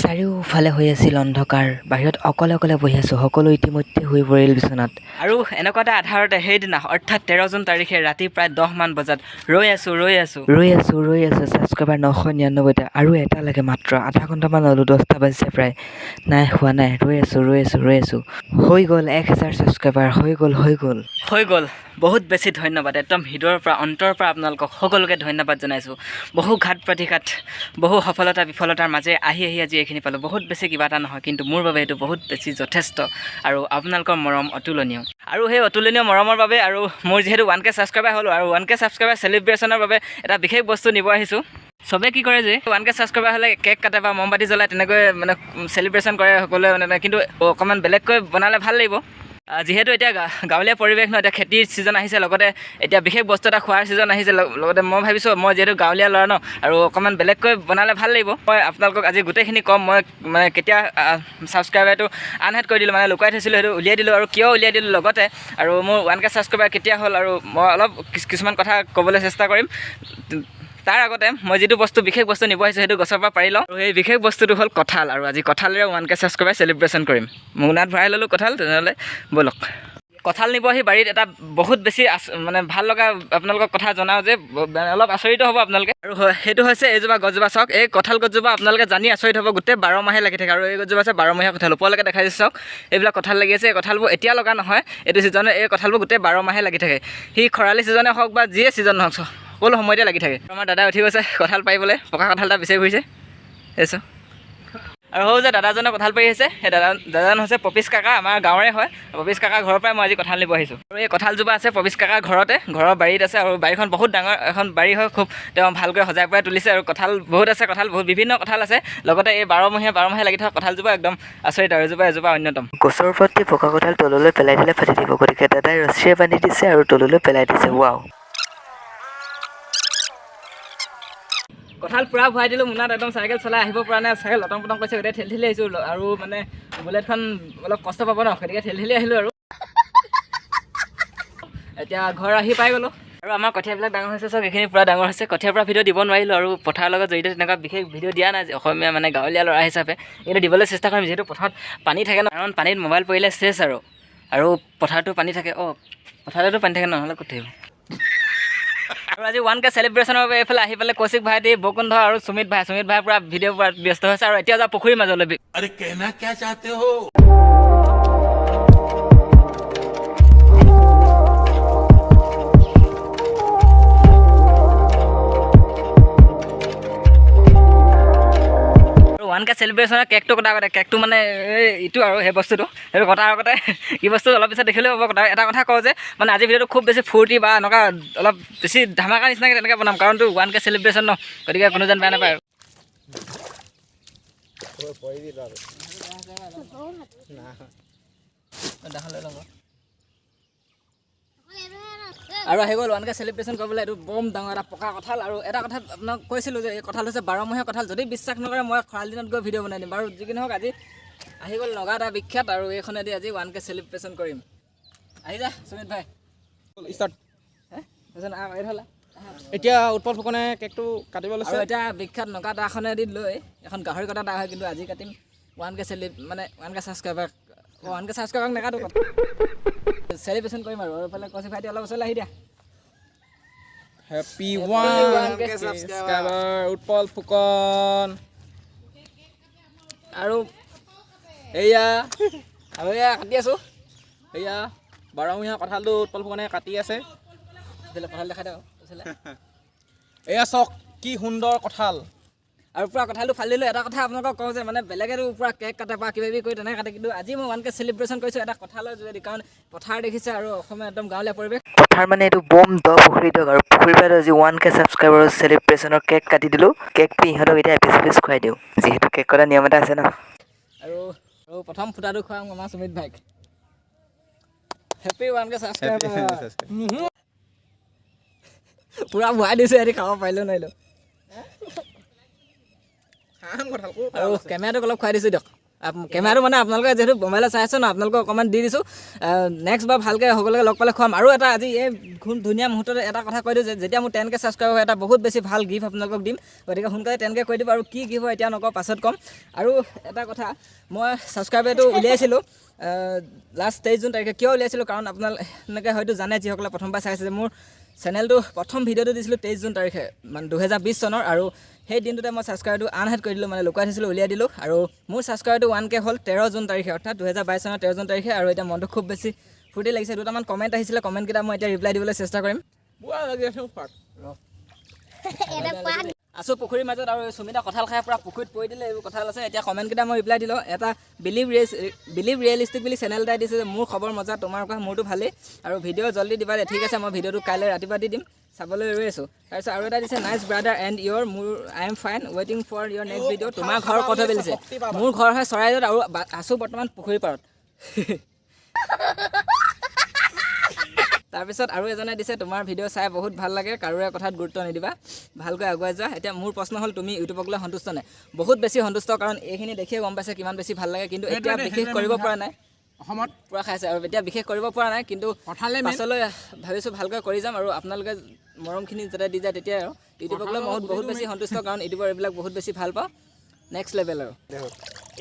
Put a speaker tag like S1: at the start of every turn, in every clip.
S1: চাৰিওফালে হৈ আছিল অন্ধকাৰ। বাহিৰত অকলে অকলে বহি আছোঁ। সকলো ইতিমধ্যে শুই পৰিল বিচনাত।
S2: আৰু এনেকুৱা এটা আধাৰতে সেইদিনা, অৰ্থাৎ 13 জুন তাৰিখে ৰাতি প্ৰায় 10মান বজাত ৰৈ আছোঁ, ৰৈ আছোঁ,
S1: ৰৈ আছোঁ, ৰৈ আছোঁ। ছাবস্ক্ৰাইবাৰ 999টা আৰু এটা লাগে মাত্ৰ। আধা ঘণ্টামান ৰ'লোঁ, 10টা বাজিছে প্ৰায়। নাই, হোৱা নাই। ৰৈ আছোঁ, ৰৈ আছোঁ, ৰৈ আছোঁ। হৈ গ'ল, 1000 ছাবস্ক্ৰাইবাৰ হৈ গ'ল, হৈ গ'ল।
S2: হৈ গ'ল। বহুত বেছি ধন্যবাদ। একদম হৃদয়ৰ পৰা, অন্তৰৰ পৰা আপোনালোকক সকলোকে ধন্যবাদ জনাইছোঁ। বহু ঘাত প্ৰতিঘাত, বহু সফলতা বিফলতাৰ মাজেৰে আহি আহি আজি এইখিনি পালোঁ। বহুত বেছি কিবা এটা নহয়, কিন্তু মোৰ বাবে এইটো বহুত বেছি যথেষ্ট আৰু আপোনালোকৰ মৰম অতুলনীয়। আৰু সেই অতুলনীয় মৰমৰ বাবে আৰু মোৰ যিহেতু 1K subscriber হ'লোঁ আৰু 1K subscriber চেলিব্ৰেশ্যনৰ বাবে এটা বিশেষ বস্তু নিব আহিছোঁ। চবে কি কৰে যে 1K subscriber হ'লে কেক কাটে বা মমবাতি জ্বলায়, তেনেকৈ মানে চেলিব্ৰেশ্যন কৰে সকলোৱে মানে। কিন্তু অকণমান বেলেগকৈ বনালে ভাল লাগিব। যিহেতু এতিয়া গাঁৱলীয়া পৰিৱেশ ন, এতিয়া খেতিৰ ছিজন আহিছে, লগতে এতিয়া বিশেষ বস্তু এটা খোৱাৰ ছিজন আহিছে। লগতে মই ভাবিছোঁ, মই যিহেতু গাঁৱলীয়া ল'ৰা ন, আৰু অকণমান বেলেগকৈ বনালে ভাল লাগিব। মই আপোনালোকক আজি গোটেইখিনি ক'ম, মই মানে কেতিয়া ছাবস্ক্ৰাইবাৰটো আনহাইড কৰি দিলোঁ, মানে লুকুৱাই থৈছিলোঁ, সেইটো উলিয়াই দিলোঁ আৰু কিয় উলিয়াই দিলোঁ, লগতে আৰু মোৰ 1K subscriber কেতিয়া হ'ল আৰু মই অলপ কিছুমান কথা ক'বলৈ চেষ্টা কৰিম। তাৰ আগতে মই যিটো বস্তু, বিশেষ বস্তু নিব আহিছোঁ, সেইটো গছৰ পৰা পাৰি লওঁ। আৰু সেই বিশেষ বস্তুটো হ'ল কঁঠাল। আৰু আজি কঁঠালেৰে 1K subscriber celebration কৰিম। মোনাত ভৰাই ল'লোঁ কঁঠাল। তেনেহ'লে ব'লক। কঁঠাল নিব আহি বাৰীত এটা বহুত বেছি মানে ভাল লগা আপোনালোকক কথা জনাওঁ যে মানে অলপ আচৰিত হ'ব আপোনালোকে। আৰু সেইটো হৈছে এইজোপা গছজোপা চাওক। এই কঁঠাল গছজোপা আপোনালোকে জানি আচৰিত হ'ব, গোটেই 12 মাহে লাগি থাকে। আৰু এই গছজোপা আছে 12মহীয়া কঁঠাল। ওপৰলৈকে দেখাই দিছোঁ, চাওক, এইবিলাক কঁঠাল লাগি আছে। এই কঁঠালবোৰ এতিয়া লগা নহয় এইটো ছিজনে। এই কঁঠালবোৰ গোটেই 12 মাহে লাগি থাকে। সি খৰালি ছিজনে হওক বা যিয়ে ছিজন নহওক, সকলো সময়তে লাগি থাকে। আমাৰ দাদা উঠি গৈছে কঁঠাল পাৰিবলৈ। পকা কঁঠাল এটা বিচাৰি ফুৰিছে। এই চাওক। আৰু সৌ যে দাদাজনে কঁঠাল পাৰি আছে, সেই দাদাজন হৈছে পপিচ কাকা, আমাৰ গাঁৱৰে হয়। পপিচ কাকাৰ ঘৰৰ পৰাই মই আজি কঁঠাল নিব আহিছোঁ। আৰু এই কঁঠালজোপা আছে পপিচ কাকাৰ ঘৰতে, ঘৰৰ বাৰীত আছে। আৰু বাৰীখন বহুত ডাঙৰ এখন বাৰী হয়। খুব তেওঁ ভালকৈ সজাই পৰাই তুলিছে আৰু কঁঠাল বহুত আছে, কঁঠাল বহুত বিভিন্ন কঁঠাল আছে। লগতে এই 12মহীয়া 12 মাহে লাগি থকা কঁঠালজোপা একদম আচৰিত আৰু এজোপা এজোপা অন্যতম।
S1: গছৰ ওপৰত পকা কঁঠাল তললৈ পেলাই দিলে ফাটি দিব। গতিকে দাদাই ৰছীৰে বান্ধি দিছে আৰু তললৈ পেলাই দিছে। ৱাও!
S2: কঁঠাল পূৰা ভৰাই দিলোঁ মোনাত। একদম চাইকেল চলাই আহিব পৰা নাই, চাইকেল লটং পটং কৰিছে, গতিকে ঠেলি ঠেলি আহিছোঁ। আৰু মানে বুলেটখন অলপ কষ্ট পাব ন, গতিকে ঠেলি ঠেলি আহিলোঁ। আৰু এতিয়া ঘৰ আহি পাই গ'লোঁ। আৰু আমাৰ কঠীয়াবিলাক ডাঙৰ হৈছে, চাওক, এইখিনি পূৰা ডাঙৰ হৈছে। কঠীয়াৰ পৰা ভিডিঅ' দিব নোৱাৰিলোঁ আৰু পথাৰৰ লগত জড়িত তেনেকুৱা বিশেষ ভিডিঅ' দিয়া নাই অসমীয়া মানে গাঁৱলীয়া ল'ৰা হিচাপে। কিন্তু দিবলৈ চেষ্টা কৰিম, যিহেতু পথাৰত পানী থাকে ন, কাৰণ পানীত মোবাইল পৰিলে চেচ। আৰু পথাৰতো পানী থাকে। অঁ, পথাৰতো পানী থাকে, নহ'লে ক'ত থাকিব? আৰু আজি 1K চেলিব্ৰেশ্যনৰ বাবে এইফালে আহি পেলাই কৌশিক ভাইটি, বৈকুণ্ঠ আৰু সুমিত ভাই, সুমিত ভাই পূৰা ভিডিঅ' পূৰা ব্যস্ত হৈছে। আৰু এতিয়া যাওঁ পুখুৰীৰ মাজলৈ।
S3: अरे, कहना क्या चाहते हो?
S2: আৰু 1K চেলিব্ৰেশ্যনৰ কেকটো কটাৰ আগতে, কেকটো মানে এই ইটো আৰু সেই বস্তুটো, সেইটো কটাৰ আগতে কি বস্তু অলপ পিছত দেখিলেও হ'ব। কটা এটা কথা কওঁ যে মানে আজি ভিডিঅ'টো খুব বেছি ফূৰ্তি বা এনেকুৱা অলপ বেছি ধামাকা নিচিনাকৈ তেনেকৈ বনাম, কাৰণটো 1K celebration ন, গতিকে কোনো যেন বেয়া নাপায়। আৰু আৰু আহি গ'ল 1K celebration কৰিবলৈ এইটো বম ডাঙৰ এটা পকা কঁঠাল। আৰু এটা কথা আপোনাক কৈছিলোঁ যে এই কঁঠাল হৈছে 12মহীয়া কঁঠাল। যদি বিশ্বাস নকৰে, মই খৰালি দিনত গৈ ভিডিঅ' বনাই দিম। বাৰু, যি কি নহওক, আজি আহি গ'ল নগা এটা বিখ্যাত আৰু এইখনেদি আজি 1K celebration কৰিম। আহি যা সুমিত ভাই।
S4: ষ্টাৰ্ট।
S2: হে, তাৰপিছত আহ, এই হ'লা।
S4: এতিয়া উৎপল ফুকনে কেকটো কাটিব
S2: আৰু
S4: লৈছে।
S2: এতিয়া বিখ্যাত নগা দাখনেদি লৈ, এখন গাহৰি কটা দা হয়, কিন্তু আজি কাটিম 1K মানে 1K subscriber, 1K ছাবস্ক্ৰাইবাৰক নাকাটো, চেলিব্ৰেশ্যন কৰিম। আৰু এইফালে কৌশিক ভাইটি, অলপ ওচৰলৈ আহি দিয়া।
S4: Happy 1K subscriber Utpal Phukan.
S2: আৰু এয়া, আৰু এয়া কাটি আছোঁ।
S4: এয়া 12মহীয়া কঁঠালটো উৎপল ফুকনে কাটি আছে।
S2: এইফালে কঁঠাল দেখাই দিওঁ এইফালে।
S4: এয়া চাওক, কি সুন্দৰ কঁঠাল!
S2: আৰু পূৰা কঁঠালটো ফালি দিলোঁ। এটা কথা আপোনালোকক কওঁ যে মানে বেলেগেতো পূৰা কেক কাটে বা কিবা কিবি কৰি তেনেকৈ কাটে, কিন্তু আজি মই 1K celebration কৰিছোঁ এটা কঁঠালৰ যোগেদি, কাৰণ পথাৰ দেখিছে আৰু অসমীয়া একদম গাঁৱলীয়া পৰিৱেশ।
S1: পথাৰ মানে এইটো বম দ পুখুৰী দিয়ক। আৰু পুখুৰীৰ পৰা আজি 1K ছাবস্ক্ৰাইবাৰৰ চেলিব্ৰেশ্যনৰ কেক কাটি দিলোঁ। কেকটো ইহঁতক এতিয়া এপিচ এপিচ খুৱাই দিওঁ, যিহেতু কেক কটা নিয়ম এটা আছে ন।
S2: আৰু প্ৰথম ফুটাটো খুৱাম আমাৰ সুমিত ভাইক। Happy 1K subscriber. পূৰা ভৰাই দিছোঁ, সিহঁতি খাব পাৰিলেও নোৱাৰিলেও।
S4: খাম কঁঠাল ক'ত?
S2: আৰু কেমেৰাটোক অলপ খুৱাই দিছোঁ দিয়ক। কেমেৰাটো মানে আপোনালোকে যিহেতু মোবাইলত চাই আছে ন, আপোনালোকক অকণমান দি দিছোঁ। নেক্সট বাৰ ভালকৈ সকলোকে লগ পালে খুৱাম। আৰু এটা আজি এই খুব ধুনীয়া মুহূৰ্ততে এটা কথা কৈ দিওঁ যে যেতিয়া মোৰ 10K subscribe হয়, এটা বহুত বেছি ভাল গিফ্ট আপোনালোকক দিম। গতিকে সোনকালে 10K কৰি দিব। আৰু কি গিফ্ট হয় এতিয়া নকওঁ, পাছত ক'ম। আৰু এটা কথা, মই ছাবস্ক্ৰাইবাৰটো উলিয়াইছিলোঁ লাষ্ট 23 জুন তাৰিখে। কিয় উলিয়াইছিলোঁ? কাৰণ আপোনালোকে হয়তো জানে, যিসকলে প্ৰথমবাৰ চাইছে, যে মোৰ চেনেলটো প্ৰথম ভিডিঅ'টো দিছিলোঁ 23 জুন তাৰিখে, মানে 2020 চনৰ। আৰু সেই দিনটোতে মই ছাবস্ক্ৰাইবটো আনহাইড কৰি দিলোঁ, মানে লুকুৱাই থৈছিলোঁ, উলিয়াই দিলোঁ। আৰু মোৰ ছাবস্ক্ৰাইবটো 1K হ'ল 13 জুন তাৰিখে, অৰ্থাৎ 2022 চনৰ 13 জুন তাৰিখে। আৰু এতিয়া মনটো খুব বেছি ফূৰ্তি লাগিছে। দুটামান কমেণ্ট আহিছিলে, কমেণ্টকেইটা মই এতিয়া ৰিপ্লাই দিবলৈ চেষ্টা কৰিম।
S4: পুৰা লাগি আছে সোৱাদ।
S2: আছোঁ পুখুৰীৰ মাজত আৰু সুমিতা কঁঠাল খাই পূৰা পুখুৰীত পৰি দিলে। এইবোৰ কঁঠাল আছে। এতিয়া কমেণ্টকেইটা মই ৰিপ্লাই দিলোঁ। এটা বিলিভ ৰিয়েলিষ্টিক বুলি চেনেল এটাই দিছে যে মোৰ খবৰ মজা, তোমাৰ কথা? মোৰতো ভালেই আৰু ভিডিঅ' জল্দি দিবা দে। ঠিক আছে, মই ভিডিঅ'টো কাইলৈ ৰাতিপুৱা দি দিম, চাবলৈ ৰৈ আছোঁ। তাৰপিছত আৰু এটা দিছে, "Nice brother, and your?" মোৰ I am fine, waiting for your next video. তোমাৰ ঘৰ ক'ত হৈ দিছে? মোৰ ঘৰ হয় চৰাইদেউত আৰু আছোঁ বৰ্তমান পুখুৰী পাৰত। তাৰপিছত আৰু এজনে দিছে, "তোমাৰ ভিডিঅ' চাই বহুত ভাল লাগে, কাৰোৰে কথাত গুৰুত্ব নিদিবা, ভালকৈ আগুৱাই যোৱা।" এতিয়া মোৰ প্ৰশ্ন হ'ল, তুমি ইউটিউবক লৈ সন্তুষ্ট নে? বহুত বেছি সন্তুষ্ট, কাৰণ এইখিনি দেখিয়ে গম পাইছে কিমান বেছি ভাল লাগে। কিন্তু এতিয়া
S4: সেইটোৱে,
S2: বিশেষ
S4: সেইটোৱে
S2: কৰিব
S4: মেইন।
S2: পৰা নাই।
S4: অসমত
S2: পূৰা খাইছে আৰু এতিয়া বিশেষ কৰিব পৰা নাই, কিন্তু
S4: কঁঠালে মেইন।
S2: পাছলৈ ভাবিছোঁ ভালকৈ কৰি যাম আৰু আপোনালোকে মৰমখিনি যাতে দি যায় তেতিয়াই। আৰু ইউটিউবক লৈ বহুত বহুত বেছি সন্তুষ্ট, কাৰণ ইউটিউবৰ এইবিলাক বহুত বেছি ভাল পাওঁ, নেক্সট লেভেল আৰু।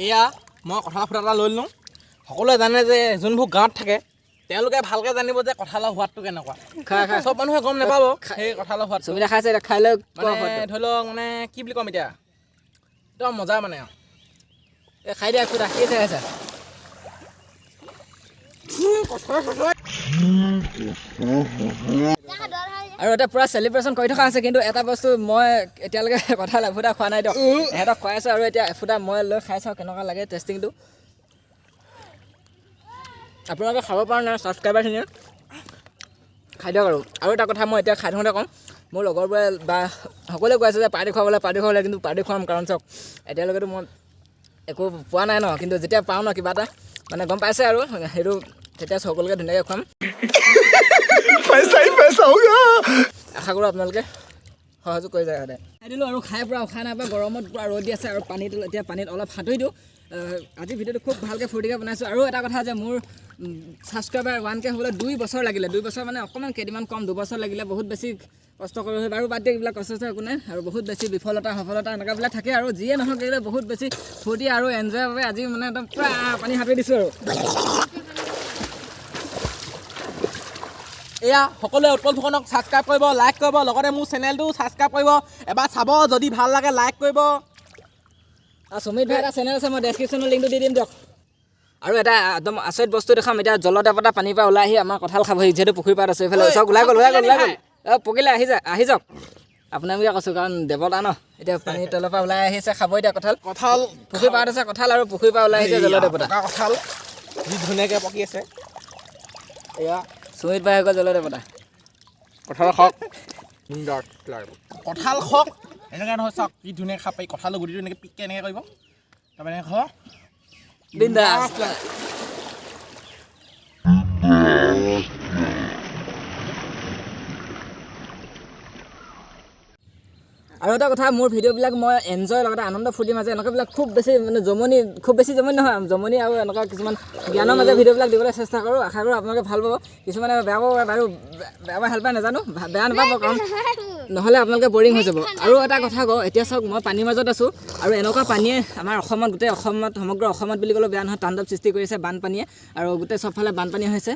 S4: এয়া মই কঁঠালৰ ফুটা এটা লৈ লওঁ। সকলোৱে জানে যে যোনবোৰ গাঁৱত থাকে, তেওঁলোকে ভালকৈ জানিব যে কঁঠালৰ সোৱাদটো কেনেকুৱা।
S2: খা খা।
S4: চব মানুহে গম নাপাব সেই কঁঠালৰ সোৱাদটো।
S2: সুমিতা খাইছে, এতিয়া খাই লৈ কোৱা
S4: মানে
S2: সোৱাদটো।
S4: ধৰি লওক, মানে কি বুলি ক'ম এতিয়া, একদম মজা মানে আৰু।
S2: এই খাই দিয়া ফুটা, কি চাই আছা? আৰু এটা পূৰা চেলিব্ৰেশ্যন কৰি থকা আছে, কিন্তু এটা বস্তু, মই এতিয়ালৈকে কঁঠাল এফুটা খোৱা নাই। দিয়ক, এহঁতক খুৱাই আছোঁ আৰু এতিয়া এফুটা মই লৈ খাই চাওঁ কেনেকুৱা লাগে টেষ্টিংটো। আপোনালোকে খাব পৰা নাই, ছাবস্ক্ৰাইবাৰখিনিয়ে খাই দিয়ক। আৰু এটা কথা মই এতিয়া খাই থাকোঁতে ক'ম, মোৰ লগৰবোৰে বা সকলোৱে কৈ আছে যে পাৰ্টি খুৱাবলৈ, পাৰ্টি খুৱাবলৈ। কিন্তু পাৰ্টি খুৱাম, কাৰণ চাওক, এতিয়ালৈকেতো মই একো পোৱা নাই ন। কিন্তু যেতিয়া পাওঁ ন কিবা এটা, মানে গম পাইছে আৰু সেইটো, তেতিয়া সকলোকে ধুনীয়াকৈ খুৱাম।
S3: पैसा ही पैसा होगा।
S2: আশা কৰোঁ আপোনালোকে সহযোগ কৰি যায় সদায়। খাই দিলোঁ আৰু খাই পূৰা উশাহ নাপায়, গৰমত পূৰা ৰ'দ দি আছে আৰু পানীত এতিয়া পানীত অলপ সাঁতুৰি দিওঁ। আজি ভিডিঅ'টো খুব ভালকৈ ফূৰ্তিকৈ বনাইছোঁ। আৰু এটা কথা যে মোৰ ছাবস্ক্ৰাইবাৰ 1K হ'বলৈ 2 বছৰ লাগিলে। 2 বছৰ মানে অকণমান কেইদিনমান কম, 2 বছৰ লাগিলে। বহুত বেছি কষ্ট কৰিব বাৰু, বাদ দিয়ক এইবিলাক, কষ্ট চষ্ট একো নাই। আৰু বহুত বেছি বিফলতা সফলতা এনেকুৱাবিলাক থাকে। আৰু যিয়ে নহওক কেলে, বহুত বেছি ফূৰ্তি আৰু এনজয়ৰ বাবে আজি মানে একদম পূৰা পানী সাঁতুৰি দিছোঁ। আৰু
S4: এয়া সকলোৱে উৎপল ফুকনক ছাবস্ক্ৰাইব কৰিব, লাইক কৰিব, লগতে মোৰ চেনেলটো ছাবস্ক্ৰাইব কৰিব। এবাৰ চাব, যদি ভাল লাগে লাইক কৰিব।
S2: আৰু সুমিত ভাই এটা চেনেল আছে, মই ডেছক্ৰিপশ্যনৰ লিংকটো দি দিম দিয়ক। আৰু এটা একদম আচৰিত বস্তু দেখাম এতিয়া। জলদেৱতা পানীৰ পৰা ওলাই আহি আমাৰ কঁঠাল খাবহি, যিহেতু পুখুৰী পাৰত আছে এইফালে।
S4: ঐ,
S2: চাওক, ওলাই গ'ল, ওলাই গ'ল, ওলাই গ'ল।
S4: পকিলে।
S2: অঁ, পকিলে আহি যায়, আহি যাওক। আপোনালোকে কৈছোঁ, কাৰণ দেৱতা ন। এতিয়া পানীৰ তলৰ পৰা ওলাই আহিছে, খাব এতিয়া কঁঠাল।
S4: কঁঠাল।
S2: পুখুৰী পাৰত আছে কঁঠাল আৰু পুখুৰীৰ পৰা ওলাই আহিছে জলদেৱতা।
S4: পকা কঁঠাল যি ধুনীয়াকৈ পকি আছে এয়া।
S2: সুমিত ভাই হৈ গ'ল জলদেৱতা।
S4: কঁঠাল খাওক, কঁঠাল খাওক। এনেকৈ নহয়, চাওক কি ধুনীয়াকৈ খাব পাৰি। কঁঠালৰ গুটিটো এনেকৈ পিককৈ এনেকৈ কৰিব, তাৰপৰা এনেকৈ খাব।
S2: বিন্দাছ। আৰু এটা কথা, মোৰ ভিডিঅ'বিলাক মই এনজয় লগতে আনন্দ ফূৰ্তিৰ মাজে এনেকুৱাবিলাক খুব বেছি মানে জমনি, খুব বেছি জমনি নহয়, জমনি আৰু এনেকুৱা কিছুমান জ্ঞানৰ মাজে ভিডিঅ'বিলাক দিবলৈ চেষ্টা কৰোঁ। আশা কৰোঁ আপোনালোকে ভাল পাব। কিছুমানে বেয়া পাব পাৰে বাৰু, বেয়া পাই ভাল পায় নাজানো, বেয়া নাপাব, কাৰণ নহ'লে আপোনালোকে বৰিং হৈ যাব। আৰু এটা কথা কওঁ, এতিয়া চাওক, মই পানীৰ মাজত আছোঁ আৰু এনেকুৱা পানীয়ে আমাৰ অসমত, গোটেই অসমত, সমগ্ৰ অসমত বুলি ক'লেও বেয়া নহয়, তাণ্ডৱ সৃষ্টি কৰিছে বানপানীয়ে আৰু গোটেই চবফালে বানপানী হৈছে।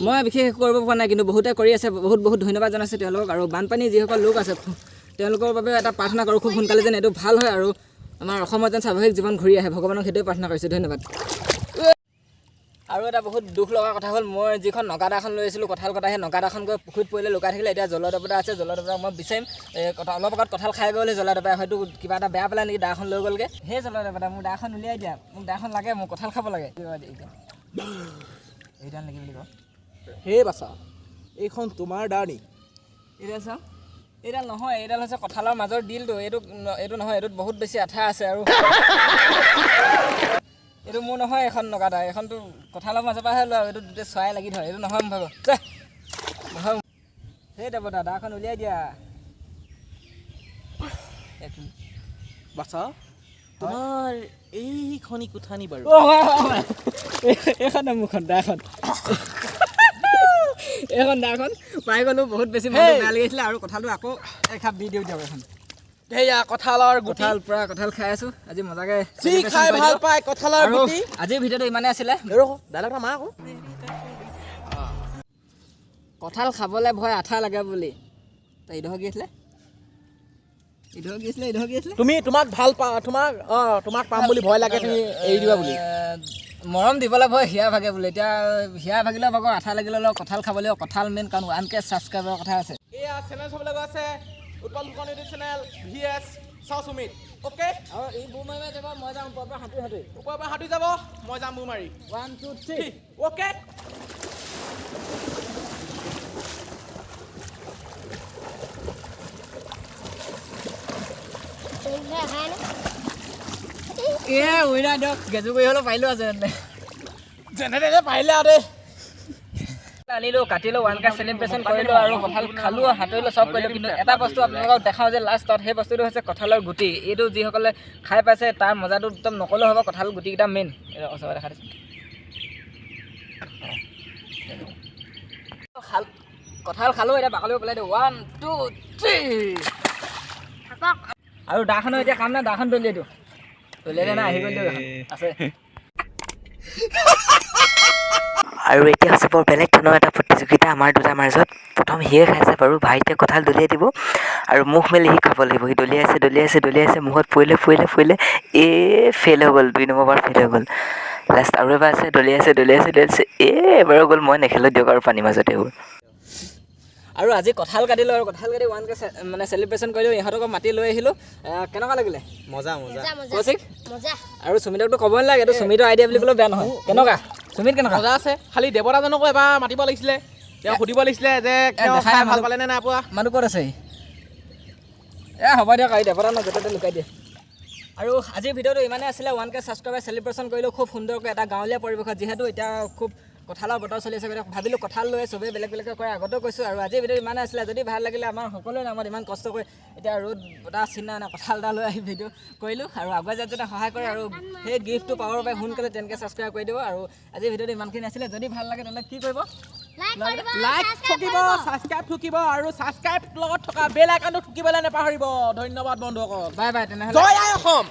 S2: মই বিশেষ একো কৰিব পৰা নাই, কিন্তু বহুতে কৰি আছে। বহুত বহুত ধন্যবাদ জনাইছোঁ তেওঁলোকক। আৰু বানপানী যিসকল লোক আছে, তেওঁলোকৰ বাবে এটা প্ৰাৰ্থনা কৰোঁ, খুব সোনকালে যেন এইটো ভাল হয় আৰু আমাৰ অসমত যেন স্বাভাৱিক জীৱন ঘূৰি আহে। ভগৱানক সেইটোৱে প্ৰাৰ্থনা কৰিছোঁ। ধন্যবাদ। আৰু এটা বহুত দুখ লগা কথা হ'ল, মই যিখন নগাদাখন লৈ আহিছিলোঁ কঁঠাল কটা, সেই নগাদাখন গৈ পুখুৰীত পৰিলে, লুকাই থাকিলে। এতিয়া জলদেৱতা আছে, জলদেৱতাক মই বিচাৰিম। এই কথা অলপ আগত কঁঠাল খাই গ'ল জলদেৱতাই, হয়তো কিবা এটা বেয়া পেলাই নেকি দাখন লৈ গ'লগৈ। সেই জলদেৱতা, মোৰ দাখন উলিয়াই দিয়া, মোক দাখন লাগে, মোক কঁঠাল খাব লাগে। এইডাল নেকি বুলি কওঁ।
S4: সেই বাচা, এইখন তোমাৰ দা নি?
S2: এইডাল চাওঁ, এইডাল নহয়, এইডাল হৈছে কঁঠালৰ মাজৰ ডিলটো। এইটো নহয়, এইটোত বহুত বেছি আঠা আছে আৰু এইটো মোৰ নহয়। এইখন নগাদা, এইখনতো কঁঠালৰ মাজৰ পৰাহে লোৱা, এইটো গোটেই চৰাই লাগি ধৰে। এইটো নহয়, মোৰ ভাগৰ নহয়। সেই দেৱতা, দাখন উলিয়াই দিয়া।
S4: বাচা। তোমাৰ এইখনি কোঠা নি বাৰু?
S2: এইখন মোৰখন দাখন, এইখন দাখন পাই গ'লো। বহুত বেছি মনটো বেয়া লাগিছিলে। আৰু কঁঠালটো আকৌ এখাপ দি দিওঁ দিয়ক এখন।
S4: সেয়া কঁঠালৰ গুটি।
S2: কঁঠাল, পূৰা কঁঠাল খাই আছোঁ আজি মজাকে।
S4: যি খাই ভাল পায় কঁঠালৰ
S2: আৰু
S4: গুটি।
S2: আজিৰ ভিডিঅ'টো ইমানেই আছিলে।
S4: ডাইলগ এটা মাৰ আকৌ।
S2: কঁঠাল খাবলৈ ভয় আঠা লাগে বুলি। তই ইডোখৰ কি আছিলে, ইডোখৰ কি আছিলে, ইডোখৰ কি আছিলে?
S4: তুমি তোমাক ভাল পা, তোমাক তোমাক পাম বুলি ভয় লাগে, তুমি এৰি দিবা বুলি।
S2: মৰম দিবলৈ ভয় হিয়া ভাগে বুলি। এতিয়া হিয়া ভাগিলেও ভাগৰ আঠা লাগিলেও অলপ কঁঠাল খাব লাগিব। কঁঠাল মেইন, কাৰণ 1K ছাবস্ক্ৰাইবাৰৰ কথা আছে।
S4: এয়া চেনেল চাবলৈ গৈ আছে Utpal Phukan YouTube channel, V S চাও সুমিত, অ'কে।
S2: আৰু এই বুৰ মাৰি যাব, মই যাম ওপৰৰ পৰা সাঁতুৰি সাঁতুৰি।
S4: ওপৰৰ পৰা সাঁতুৰি যাব, মই যাম বুৰ মাৰি।
S2: 1, 2, 3।
S4: অ'কে।
S2: এ উইনা দিয়ক, গেজু কৰি হ'লেও পাৰিলোঁ আছে।
S4: যেনে তেনে পাৰিলে আৰু দেই।
S2: আনিলোঁ, কাটিলোঁ, 1K celebration কৰিলোঁ আৰু কঁঠাল খালোঁ, সাঁতুৰিলোঁ, চব কৰিলোঁ। কিন্তু এটা বস্তু আপোনালোকক দেখাওঁ যে লাষ্টত, সেই বস্তুটো হৈছে কঁঠালৰ গুটি। এইটো যিসকলে খাই পাইছে তাৰ মজাটো একদম নক'লেও হ'ব। কঁঠাল গুটিকেইটা মেইন। ওচৰতে দেখাই দিছোঁ। খাল কঁঠাল খালোঁ, এতিয়া বাকলিও পেলাই দিওঁ। 1, 2, 3। আৰু দাখনৰ এতিয়া কাম নাই, দাখন দলিয়াই দিওঁ। দলিয়াই দিয়া নাই, আহি গ'ল দিয়ক, এখন আছে।
S1: আৰু এতিয়া হৈছে বৰ বেলেগ ধৰণৰ এটা প্ৰতিযোগিতা আমাৰ দুটাৰ মাজত। প্ৰথম সিয়ে খাইছে বাৰু। ভাইটিয়ে কঁঠাল দলিয়াই দিব আৰু মুখ মেলি সি খাব লাগিব। সি দলিয়াইছে, দলিয়াইছে, দলিয়াইছে, মুখত পৰিলে, পৰিলে, পৰিলে। এই ফেইল হৈ গ'ল, 2 নম্বৰ বাৰ ফেইল হৈ গ'ল। লাষ্ট আৰু এবাৰ আছে। দলিয়াইছে, দলিয়াইছে, দলিয়াইছে, এই এবাৰো গ'ল। মই নেখেলোঁ দিয়ক আৰু পানীৰ মাজতে এইবোৰ।
S2: আৰু আজি কঁঠাল কাটিলোঁ আৰু কঁঠাল কাটি 1K মানে চেলিব্ৰেশ্যন কৰিলোঁ। ইহঁতকো মাতি লৈ আহিলোঁ। কেনেকুৱা লাগিলে?
S4: মজা, মজা।
S2: কৌশিক?
S5: মজা।
S2: আৰু সুমিতকতো ক'বই নালাগে, এইটো সুমিতৰ আইডিয়া বুলি ক'লেও বেয়া নহয়। কেনেকুৱা সুমিত, কেনেকুৱা?
S4: মজা আছে। খালি দেৱতাজনকো এবাৰ মাতিব লাগিছিলে, তেওঁ সুধিব লাগিছিলে যে তেওঁ
S2: দেখাই
S4: খাই ভাল
S2: মানুহ-
S4: পালে নে নাই পোৱা।
S2: মানুহ ক'ত আছে? এ হ'ব দিয়ক, আৰু দেৱতা ন য'তে ত'তে লুকাই দিয়ে। আৰু আজিৰ ভিডিঅ'টো ইমানেই আছিলে। 1K subscriber celebration কৰিলোঁ খুব সুন্দৰকৈ এটা গাঁৱলীয়া পৰিৱেশত। যিহেতু এতিয়া খুব কঁঠালৰ বতৰ চলি আছে, গতিকে ভাবিলোঁ কঁঠাল লৈ চবেই বেলেগ বেলেগকৈ কৰে, আগতেও কৈছোঁ। আৰু আজিৰ ভিডিঅ' ইমানেই আছিলে। যদি ভাল লাগিলে, আমাৰ সকলোৰে নামত ইমান কষ্ট কৰি এতিয়া ৰ'দ বতাহ চিন্তা নাই, কঁঠাল এটা লৈ আহি ভিডিঅ' কৰিলোঁ। আৰু আগুৱাই যোৱাত যাতে সহায় কৰে আৰু সেই গিফ্টটো পাবৰ বাবে সোনকালে 10K subscribe কৰি দিব। আৰু আজিৰ ভিডিঅ'টো ইমানখিনি আছিলে। যদি ভাল লাগে তেন্তে কি কৰিব?
S5: লাইক কৰিব।
S4: লাইক ঠুকিব, ছাবস্ক্ৰাইব ঠুকিব আৰু ছাবস্ক্ৰাইব লগত থকা বেল আইকনটো ঠুকিবলৈ নাপাহৰিব। ধন্যবাদ বন্ধুসকল।
S2: বাই বাই তেনেহ'লে।
S4: জয় আই অসম।